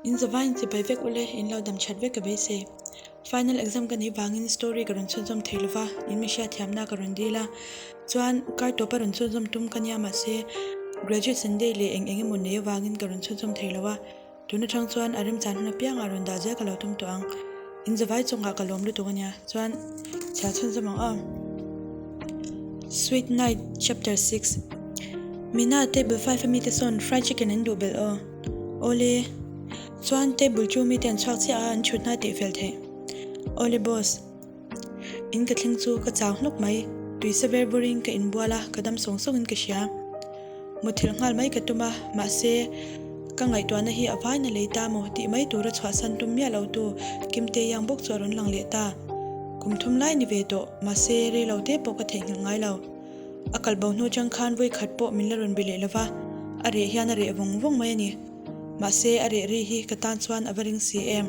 In zavaiin chibai vek ule, in lo dam that vek ka beisei. Final exam ka neih vangin story ka rawn chhunzawm thei lova, in mi hriatthiamna ka rawn dil a. Chuan kar tawpa rawn chhunzawm tum ka nia mahse graduation day leh eng eng emaw nei avangin ka rawn chhunzawm thei lo a. Tun atang chuan a remchan hun apiangah rawn dah zel ka lo tum tawh ang. In zavai chungah ka lawm lutuk a nia. Chuan chhiar chhunzawm ang aw. Sweet Night Chapter 6 Mina table 5 a mite sawn fried chicken an duh belh aw. Awle. Chuan table chu mite an chhuak chiah a an thut hna tih fel theih. Awle boss. In ka thleng chu ka chau hnawk mai. Tui sa ver vawrin ka inbual a, ka dam sawng sawngin ka hria. Muthilh nghal mai ka tum a, mahse, ka ngaihtuahna hi a vain a lei ta maw tih mai tura chhuahsan tum miah lo tu Kimte Yang bawk chu a rawn lang leh ta. Kum thum lai ni ve tawh, mahse, rei lo te pawh ka theihnghilh ngai lo. A kal bo hnu chang khan vawi khat pawh min la rawn be leh lo va, a reh hian a reh vawng vawng mai a ni. Mahse, a reh ri hi ka tan chuan a va ring si em?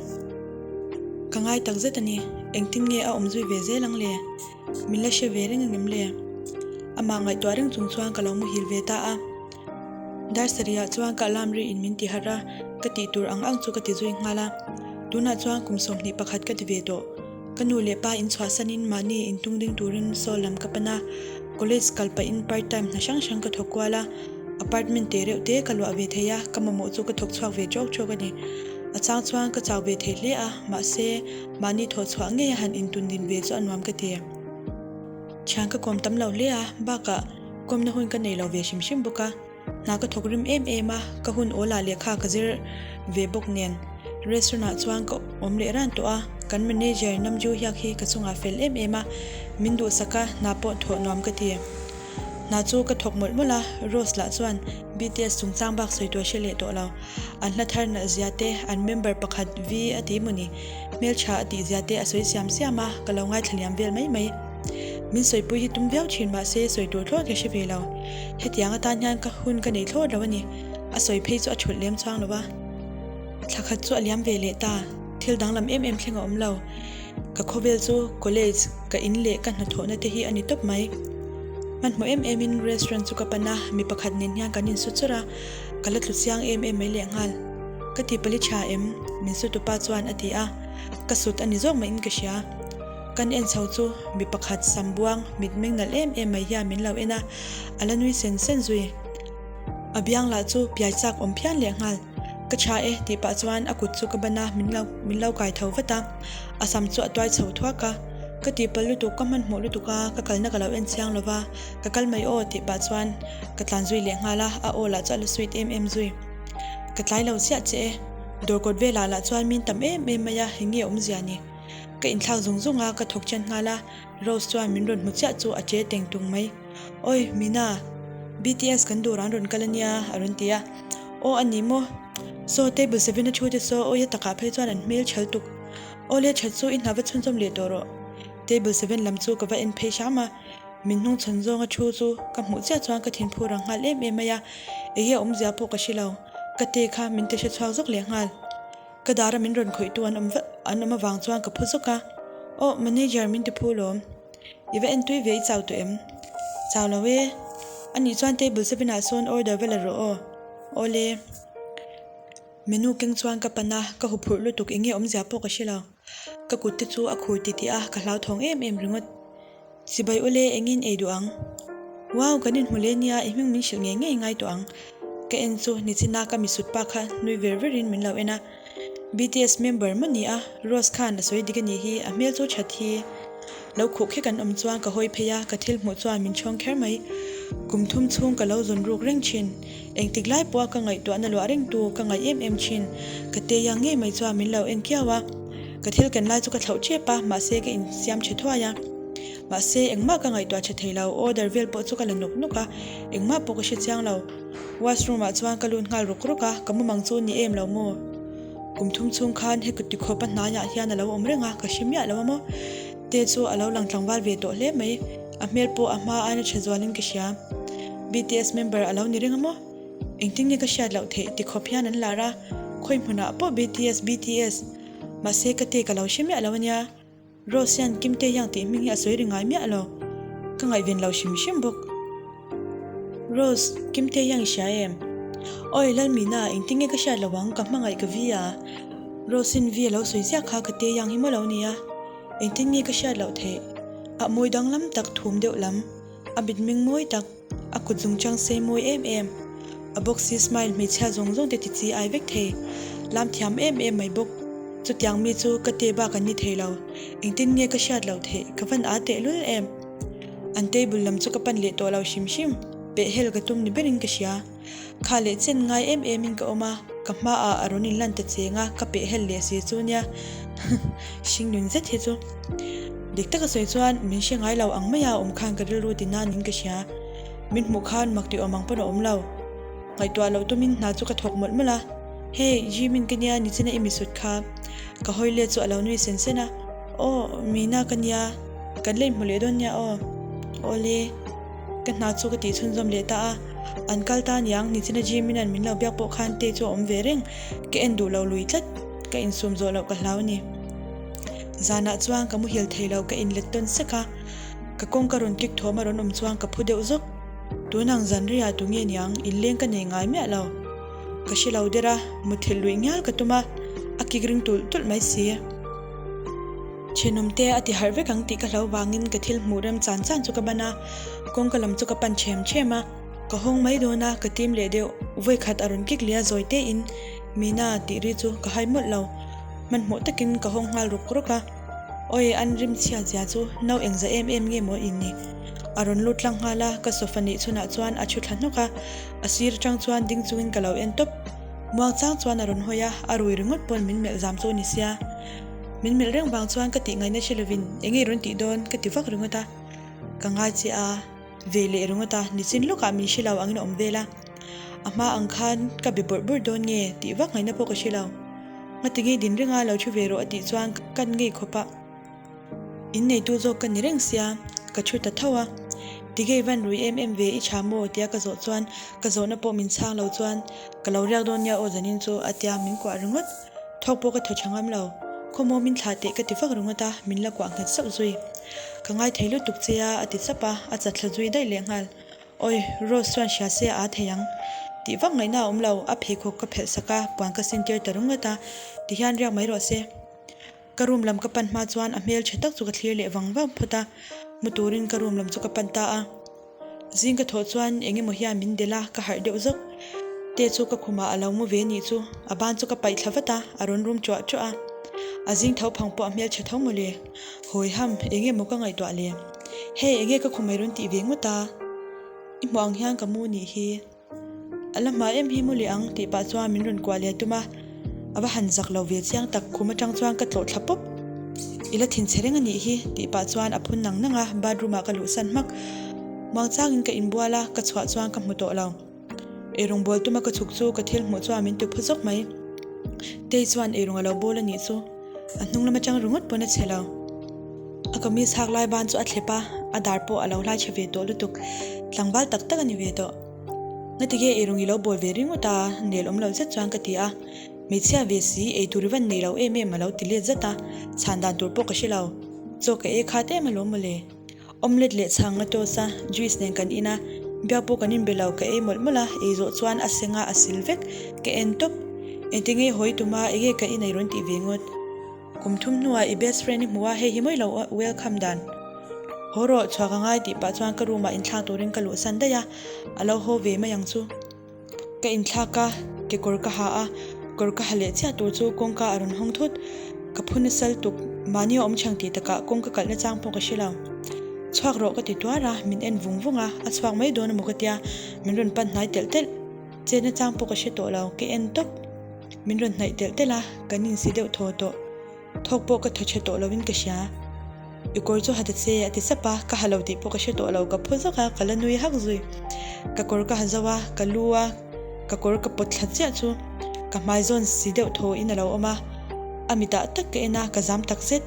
Ka ngai tak zet a ni. Engtin nge a awm zui ve zel ang le? Min la hre ve reng angem le? Amah ngaihtuah reng chung chuan ka lo muhil ve ta a. Dar sarihah chuan ka alarm ri in min ti harh a, ka tih tur ang ang chu ka ti zui nghal a. Tunah chuan kum 21 ka ti ve tawh. Ka nu leh pa in chhuahsanin mahni intung ding turin Seoul lam ka pan a, college kal pahin part time hna hrang hrang ka thawk kual a, apartment te reuh te ka luah ve thei a, ka mamawh chu ka thawk chhuak ve ṭawk ṭawk a ni. A chang chuan ka chau ve thei hle a, mahse mahni thawh chhuah ngei a han intun din ve chu a nuam ka ti. Thian ka kawm tam lo hle a, bakah kawmna hun ka nei lo ve hrim hrim bawk a. Hna ka thawk rim em em a, ka hun awl ah lehkha ka zir ve bawk nen restaurant ah chuan ka awm leh ran tawh a, kan manager Namju hiak hi ka chungah fel em em a, min duhsak a, hna pawh thawh nuam ka ti. Hna chu ka thawk mawlh mawlh a, Rose lah chuan BTS chungchang bak sawi tur a hre leh tawh lo, an hla thar nalh zia te, an member pakhat V a ti mawni, hmeltha a tih zia te a sawi siam siam a, ka lo ngaithla liam vel mai mai. Min sawipui hi tum viau thin mahse sawi tur thlawt ka hre ve lo. Hetiang atan hian ka hun ka nei thlawt lo a ni. A sawi phei chu a thulh lem chuang lo a. Thla khat chu a liam ve leh ta. Thil danglam em em thleng a awm lo. Ka khawvel chu college, ka in leh ka hnathawhna te hi a ni tawp mai. Hmanhmawh em em in restaurant chu ka pan a, mi pakhat nen hian kan insu chur a, ka la tlu chiang em em mai lehnghal. Ka ti pali tha em? Min su tupa chuan a ti a. Ka sut a ni zawk maiin ka hria. Kan en chho chu mi pakhat sam buang mitmeng nalh em em mai hian min lo en a, a la nui sen sen zui. A biang lah chu piai chak awm phian leh nghal. Ka tha e tih pah chuan a kut chu ka ban a, min lo min lo kai tho vat a. A sam chu a tuai chho thuak a. Ka tihpalh lutuk, ka hmanhmawh lutuk a, ka kalna ka lo en chiang lo va, ka kal mai aw tih pah chuan ka tlan zui leh nghal a, a aw lah chu a la sweet em em zui. Ka tlai lo chiah che e. Dawr kawt velah lah chuan min tam em em mai a, eng nge awmzia ni? Ka inthlak zung zung a, ka thawk chen nghal a, Rose chuan min rawn hmu chiah chu a che teng tung mai. Awi, Mina, BTS kan dawrah an rawn kal a nia, a rawn ti a. Aw, a ni maw? Saw, table sevena thu te saw, awi a takah phei chuan an hmel chhal tuk. Aw le, that chu i hna va chhunzawm leh tawh rawh. Table seven lam chu ka va en phei hram a, min hnungchhawn zawnga thu chu ka hmuh chiah chuan ka thinphur ang nghal em em mai a, enge awmzia pawh ka hre lo. Ka te kha min ti hrechhuak zawk leh nghal. Ka dara min rawn khawihtu an awm an awm avang chuan ka phu zawk a, Aw, manager min ti phu lawm. I va entui ve i chau tawh em? Chau lo e. Anih chuan table seven ah sawn order va la rawh aw. Awle. Menu keng chuan ka pan a, ka huphurh lutuk enge awmzia pawh ka hre lo. Ka kut te chu a khur titih a, ka hlauthawng em em ringawt. Chibai ule engin ei duh ang? Wow, kan inhmu leh nia, i hming min hrilh ngei ngei ngai tawh ang. Ka en chu nichina ka misut pa kha nui ver verin min lo en a. BTS member maw ni a, Rose khan a sawi dik a nih hi, a hmel chu that hi. Lo khuh khek an awm chuan ka hawi phei a, ka thil hmuh chuan min chhawng kher mai. Kum thum chhung ka lo zawn ruk reng thin. Engtik lai pawha ka ngaihtuahna luah reng tu ka ngaih em em thin. Ka te iang ngei mai chuan min lo en kiau a. Ka thil ken lai chu ka thlauh tep a, mahse ka insiam tha thuai a. Mahse engmah ka ngaihtuah tha thei lo, order vel pawh chu ka la nawk nawk a, engmah pawh ka hre chiang lo. Washroom ah chuan ka lut nghal rawk rawk a, ka mumang chu ni em lo maw? Kum thum chhung khan he ti khawpa hnaiah hian a lo awm reng a, ka hre miah lo a maw? Te chu a lo lang tlangval ve tawh hle mai, a hmel pawh a hma aina tha zualin ka hria. BTS member a lo ni reng a maw? Engtin nge ka hriat loh theih ti khawp hian an lar a, khawi hmunah pawh BTS BTS. Mahse ka te ka lo hre miah lo a nia. Rose hian Kim Tae Hyung tih hming hi a sawi ri ngai miah lo. Ka ngaihven lo hrim hrim bawk. Rose, Kim Tae Hyung i hria em? Awi Lalmina, engtin nge ka hriat lo ang, ka hmangaih ka vi a. Rosin vi a lo sawi ziah kha ka te yang hi maw lo nia. Engtin nge ka hriat loh theih? A mawi danglam tak thum deuh lam, a mitmeng mawi tak, a kut zungchang sei mawi em em, a boxy smile hmeichhia zawng zawng te ti chi ai vek thei, lam thiam em em mai bawk. Chutiang mi chu ka te bak an ni thei lo. Engtin nge ka hriat loh theih? Ka van aa tehlul em? An table lam chu ka pan leh tawh lo hrim hrim. Pehhel ka tum ni berin ka hria. Kha leh chen ngai em em in ka awm a, ka hmaah a rawn inlan ta cheng a, ka pehhel leh si chu nia. Hring nun zet hi chu. Dik taka sawi chuan min hre ngai lo ang maia awm khan ka rilru ti nanin ka hria. Min hmuh khan mak tih awm ang pawn a awm lo. Ngaihtuah loh tumin hna chu ka thawk mawlh mawlh a. Hey, Jimin ka nia nichina i misut kha. Ka hawi let chu a lo nui sen sen a. Aw, Mina ka nia. Kan la inhmu leh dawn nia aw. Awle. Ka hna chu ka tih chhunzawm leh ta a, an kal ta aniang, nichina Jimin-a'n min lo biak pawh khan te chu a awm ve reng, ka en duh lo lui tlat, ka insum zawh loh ka hlau a ni. Zanah chuan ka muhil thei lo ka inlet tawn sek a, ka kawngka rawn kik thawm a rawn awm chuan ka phu deuh zawk. Tunang zan riah tu nge niang, inleng ka nei ngai miah lo. Ka hre lo der a, muthilh luih ngial ka tum a, a kik ring tulh tulh mai si. Thenawmte a ti harh vek ang tih ka hlo vangin ka thil hmuh rem chan chan chu ka ban a, kawngka lam chu ka pan ṭhem ṭhem a. Ka hawng mai dawn a, ka tim leh deuh. Vawikhat a rawn kik leh a zawi tein, Mina tih ri chu ka hai mawlh lo. Hmanhmawh takin ka hawng nghal ruk ruk a. Awi, an rim chhiat zia chu no engza em em nge maw in ni? A rawn lut tlang nghal a, ka sofa nih chhunah chuan a thu thla hnawk a, a sir atang chuan ding chungin ka lo en tawp. Muang chang chuan a rawn hawi a, a rui ringawt pawn min melh zam chu a ni sia. Min melh reng vang chuan ka tih ngaihna hre lovin eng nge rawn tih dawn ka ti vak ringawt a, ka ngai che a, ve leh ringawt a, nichin lawkah min hre lo angin a awm vel a, a hma ang khan ka be bawrh bawrh dawn nge tih vak ngaihna pawh ka hre lo. Ngati ngei din renga lo thu ve rawh a tih chuan kan ngei khawp a. In neitu zawk ka ni reng sia, ka thu ta tho a. Tige i van rui em em ve i tha maw? tia ka zawh chuan ka zawhna pawh min chhang lo chuan ka lo riak dawn nia aw zanin chu a tia min kuah ringawt. Thawk pawh ka thaw tha ngam lo. Khawmaw min thlah teh ka ti vak ringawt a, min la kuah nghet sauh zui. Ka ngai thei lutuk che a a ti chap a, a chatthla zui daih leh nghal. Awi, Rose chuan hria se a aa thei ang. Tih vak ngaihna a awm lo, a pheikhawk ka phelh sak a, puan ka sin tir ta ringawt a, tihian riak mai rawh se. Ka room lam ka pan hma chuan a hmel tha tak chu ka thlir leh vang vang phawt a, mu turin ka room lam chu ka pan ta a. Zing ka thawh chuan eng emaw hian min delh a, ka harh deuh zawk. Te chu ka khumah a lo mu ve nih chu, a ban chu ka paih thla vat a, a rawn rum ṭuah ṭuah a. A zing tho phang pawh a hmel tha tho mawle. Hawi ham, eng emaw ka ngaihtuah le. Hei, enge ka khumai rawn tih ve ngawt a? I hmuh ang hian ka mu nih hi. A la hma em hi mu leh ang tih pah chuan min rawn kuah leh tum a, a va han zak lo ve chiang tak, khum atang chuan ka tlawh thla pawp. I la thinchhe reng a nih hi tih pah chuan a phun nang nang a, bathroom ah ka luhsan hmak. Muangchangin ka inbual a, ka chhuah chuan ka hmu tawh lo. Eirawng bawl tuma ka chhuk chu ka thil hmuh chuan min ti phu zawk mai. Tei chuan eirawng a lo bawl a nih chu. A hnung lam atang ringawt pawn a chhe lo. A kamis hak lai ban chu a thlep a, a dar pawh a lo hlai chhe ve tawh lutuk. Tlangval tak tak a ni ve tawh. Ngatige eirawng i lo bawl ve ringawt a, nel awm lo zet chuan ka ti a. Hmeichhia ve si, ei tur i van nei lo em em a lo ti let zat a, chhan dan tur pawh ka hre lo. Chaw ka ei khat em alawm mawle. Omelette leh chhang a toast a, juice nen kan in a, biak pawh kan inbe lo, ka ei mawlh mawlh a, ei zawh chuan a seng a, a sil vek, ka en tawp. Engti nge hawi tum a, enge ka inei rawn tih ve ngawt. Kum thum hnuah i best friend i hmu a, hei hi mawi lo welcome dan. Haw rawh, chhuak a ngai tih pah chuan ka room ah inthlak turin ka luhsan daih a, a lo haw ve mai ang chu. Ka inthlak a, kekawr ka ha a, kawr ka ha leh chiah tur chu kawngka a rawn hawng thut. Ka phu nasal tuk, mahni a awm chhang tih takah kawngka kalhna chang pawh ka hre lo. Chhuak rawh ka ti tuar a, min en vung vung a, a chhuak mai dawn emaw ka tia, min rawn pan hnai telh telh. Chetna chang pawh ka hre tawh lo, ka en tawp. Min rawn hnaih telh telh a, kan insi deuh thaw tawh. Thawk pawh ka thaw chhe tawh loin ka hria. I kawr chu ha ta che a ti sap a, ka ha lo tih pawh ka hre tawh lo, ka phu zawk a, ka la nui hak zui. Ka kawr ka ha zo a, ka lu a, ka kawr ka pawt thla chiah chu ka hmai zawn si deuh thaw in a lo awm a, a mitah tak ka en a, ka zam tak zet.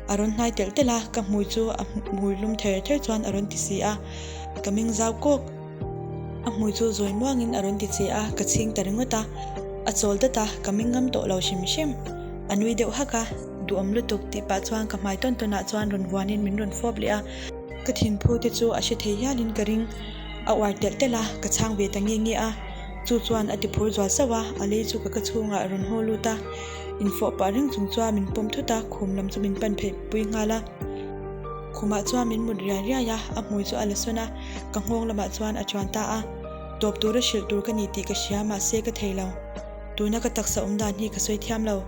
A rawn hnai telh telh a, ka hmui chu a hmui lum ther ther chuan a rawn ti si a, ka meng zau kawk. A hmui chu zawi muangin a rawn ti che a, ka chhing ta ringawt a. A chawl dat a, ka meng ngam tawh lo hrim hrim. A nui deuh hak a, duhawm lutuk tih pah chuan ka hmai tawn tawnah chuan rawn vuanin min rawn fawp leh a. Ka thinphu te chu a hre thei hialin ka ring. A uar telh telh a, ka chhang ve ta nge nge a. Chu chuan a ti phur zual sauh a, a lei chu ka ka chhungah a rawn haw lut a. Infawh pah reng chung chuan min pawm thut a, khum lam chu min pan pheih pui nghal a. Khumah chuan min mut riai riai a, a hmui chu a la sawn a, ka nghawng lamah chuan a chuan ta a. Tawp tura hrilh tur ka ni tih ka hria, mahse ka thei lo. Tuna ka taksa awm dan hi ka sawi thiam lo.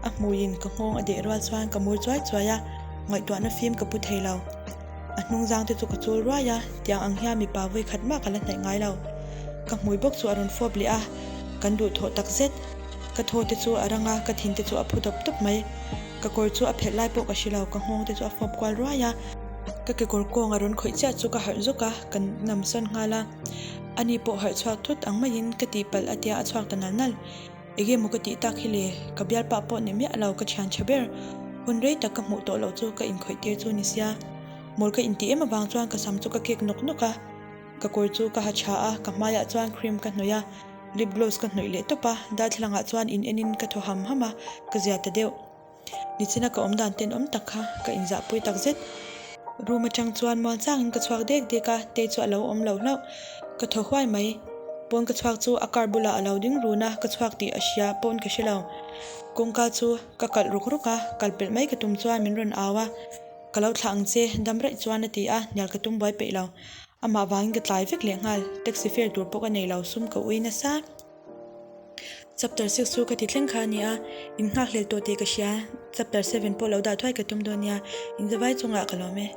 A hmuiin ka nghawng a deh rual chuan ka mur chuai chuai a, ngaihtuahna fim ka pu thei lo. A hnung zang te chu ka chul ruai a, tiang ang hian mipa vawi khat mah ka la hnaih ngai lo. Ka hmui bawk chu a rawn fawp leh a, kan duhthawh tak zet. Ka thaw te chu a rang a, ka thin te chu a phu dawp dawp mai. Ka kawr chu a phelh lai pawh ka hre lo, ka nghawng te chu a fawp kual ruai a. Ka kekawr kawng a rawn khawih chiah chu ka harh zawk a, ka nam sawn nghal a. Ani pawh harh chhuak thut ang maiin ka tihpalh a tia a chhuak ta nal nal. Ege maw ka tih tak hi le, ka bialpa pawh ni miah lo ka thian tha ber. Hun rei tak ka hmuh tawh loh chu ka inkhawih tir chu ni sia. Mawl ka intih em avang chuan ka sam chu ka kek nawk nawk a. Ka kawr chu ka ha tha a, ka hmaiah chuan cream ka hnawih a, lip gloss ka hnawih leh tawp a, darthlalangah chuan in enin ka thaw ham ham a, ka zia ta deuh. Nichina ka awm dan tenawm tak kha ka inzahpui tak zet. Room atang chuan muang changin ka chhuak dek dek a, Tei chu a lo awm lo hlauh. Ka thaw huai mai. Pawn ka chhuak chu a car bulah a lo ding run a, ka chhuak tih a hria pawn ka hre lo. Kawngka chu ka kalh ruk ruk a, kal pelh mai ka tum chuan min rawn au a. Ka lo thlah ang che, dam raih chuan a ti a, hnial ka tum buai peih lo. Amah vangin ka tlai vek leh nghal, taxi fare tur pawh ka nei lo, sum ka ui nasa. Chapter 6 chu ka ti thleng kha a ni a, in nghakhlel tawh tih ka hria, chapter 7 pawh lo dah thuai ka tum dawn nia, in zavai chungah ka lawm e.